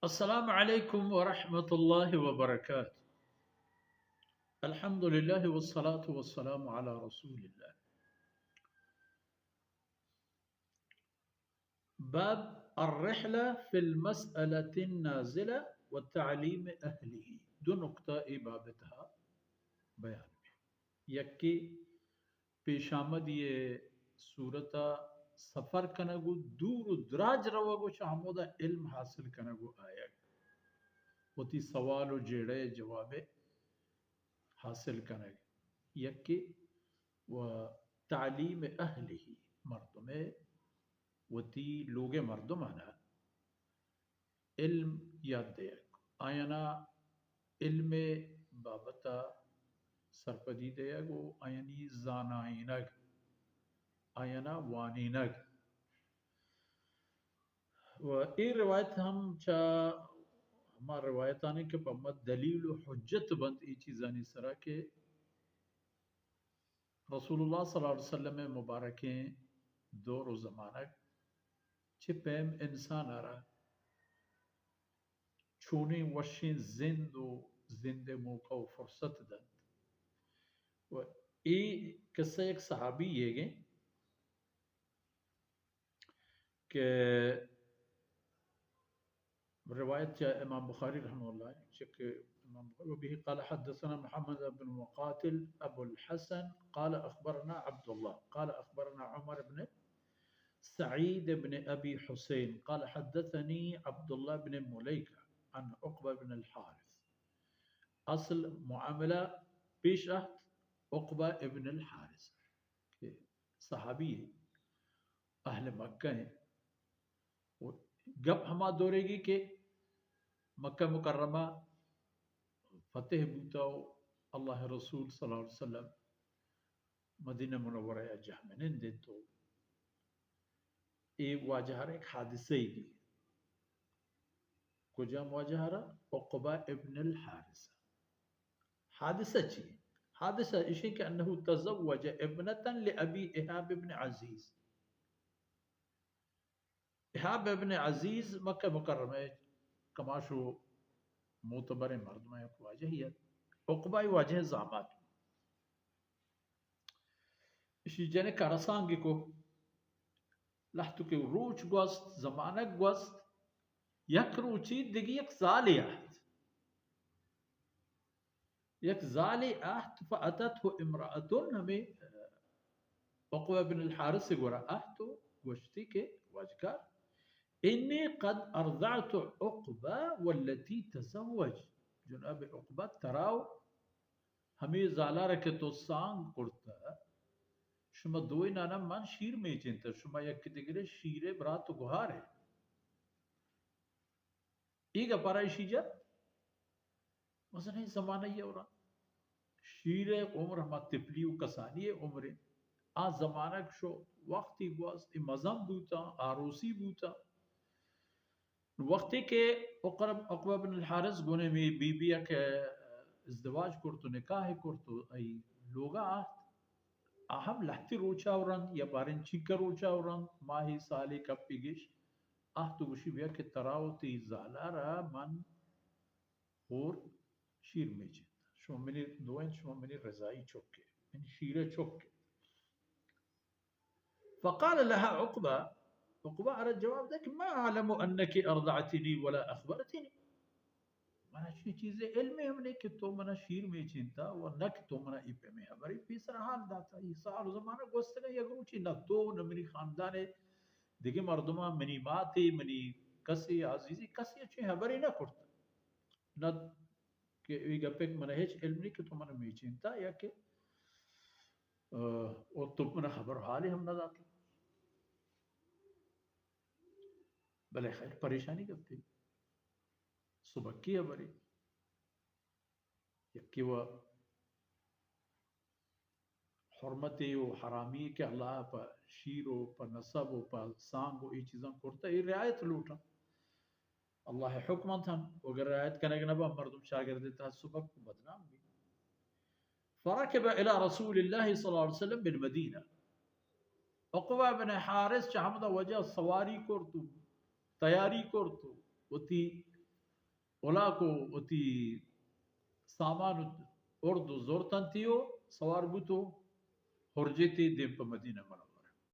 السلام عليكم ورحمة الله وبركاته. الحمد لله والصلاة والسلام على رسول الله. باب الرحلة في المسألة النازلة وتعليم أهله. دو نقطہ اے باب تہا بیان بی. یکے پیش آمدی ءِ صورت ءَ سفر کنگ و دور و دراج روگ و چہ ہمودا علم حاصل کنگ و آیگ، وتی سوال و جیڑہ ءِ جواب ءَ حاصل کنگ. یکے و تعلیم اہلہ، مردم ءَ، وتی لوگ ءِ مردمانا علم یاد دیگ، آیانا علم ءِ بابت ءَ سرپدی دیگ و آیانی زانائینگ، آیانا وانینگ. و اے روایت ہم چہ ہما روایتانی کہ پہ ما دلیل و حجت بنت اے چیزانی سرا کہ رسول اللہ صلی اللہ علیہ وسلم ءِ مبارکیں دور و زمانگ چہ پیم انسان ءَ را چونیں وشیں زند و زند ءِ موقع و فرصت دنت. و اے قصہ یک صحابی یے گیں کہ روایت چہ امام بخاری رحمہ اللہ، چہ کہ امام بخاری، وبه قال حدثنا محمد بن مقاتل ابو الحسن قال اخبرنا عبد الله قال اخبرنا عمر بن سعيد بن ابي حسين قال حدثني عبد الله بن مليكة عن عقبة بن الحارث. اصل معاملہ پیش آت عقبہ ابن الحارث کہ صحابی اہل مکہ ایں. و گپ ہما دورے گی کہ مکہ مکرمہ فتح بوتا و اللہ رسول صلی اللہ علیہ وسلم مدینہ منورہ ءَ جہمنند انت و اے واجہ ءَ را یک حادثہ ای گی. کجام واجہ ءَ را؟ عقبہ ابن الحارث. حادثہ چی؟ حادثہ اشی کہ انه تزوج ابنة لأبي إيهاب بن عزيز. ايهاب ابن عزيز مکہ مکرمہ ءِ کماش و معتبریں مردماں یک واجہی ات. عقبہ ءِ واجہ ءِ زامات. اشی جنک ءَ را سانگی کو. لہتو کہ روچ گوست، زمانگ گوست، یک روچی دگہ یک زالے آت. یک زالے آت، فأتته امرأة، ہمے عقبہ بن الحارث ءِ گورا آت و گوشتی کہ واجکار، إني قد أرضعت عقبة والتي تزوج. جناب عقبہ، ترا و ہمے زالارا کہ تو سانگ کرتہ، شما دوئینانا من شیر میچینتہ، شما یک دگرے شیرے برات و گہارے. اے گپارا اشی جت، مزنیں زمانہ یے اورا شیرے عمر ہما طفلی و کسانی عمرے. آ زمانگ شو، وقتی گوست، اے مزن بوتاں، آروسی بوتاں. وقتی کہ عقرب-، عقبہ بن الحارث گون ہمے بی بی ءَ کہ ازدواج کرت و نکاح کرت و آئی لوگا آت، آ ہم لہتی روچا و رند یا باریں چینکہ روچا و رند، ماہی سالے کپی گیش، آت و گوشی، بیا کہ ترا و تئی زالارا من ہور شیر میچینت. شما منی دوئیں، شما منی رضائی چکے، منی شیرے چکے. فقال لها عقبہ، عقبہ ءَ را جواب دات کہ ما أعلم أنك أرضعتني ولا أخبرتني. منا چی چیزے علمے ہم نہیں کہ تو منا شیر میچینتا و نہ کہ تو منا اے پیمیں ہبرے پیسر حال داتا. اے سال و زمانہ گوستگا یک روچی نہ تو نہ منی خاندانے دگہ مردماں، منی ماتے، منی کسے عزیزے، کسے چی ہبرے نہ کرتا. نہ کہ اے گپے کہ منا ہچ علم نہیں کہ تو منا میچینتا یا کہ، آ، و تو منا خبر حالے ہم نہ داتا. بلے خیر، پریشانی گپے. سبکی ہبرے. یکے و حرمتے و حرامی کہ اللہ پہ شیر و پہ نسب و پہ سانگ و اے چیزاں کرتا، اے رعایت لوٹاں. اللہ حکم انت ہم، اگر رعایت کنگ نہ با، مردم شاگرد تہا سبک و بدنام بی. فركب إلى رسول الله صلى الله عليه وسلم بالمدينة. عقبہ بن حارث چہ ہمدا واجہ سواری کرت و تیاری کرت و وتی الاک و وتی سامان و ارد و زرتنتی و سوار بوت و ہرجیتی دیم پہ مدینہ منا۔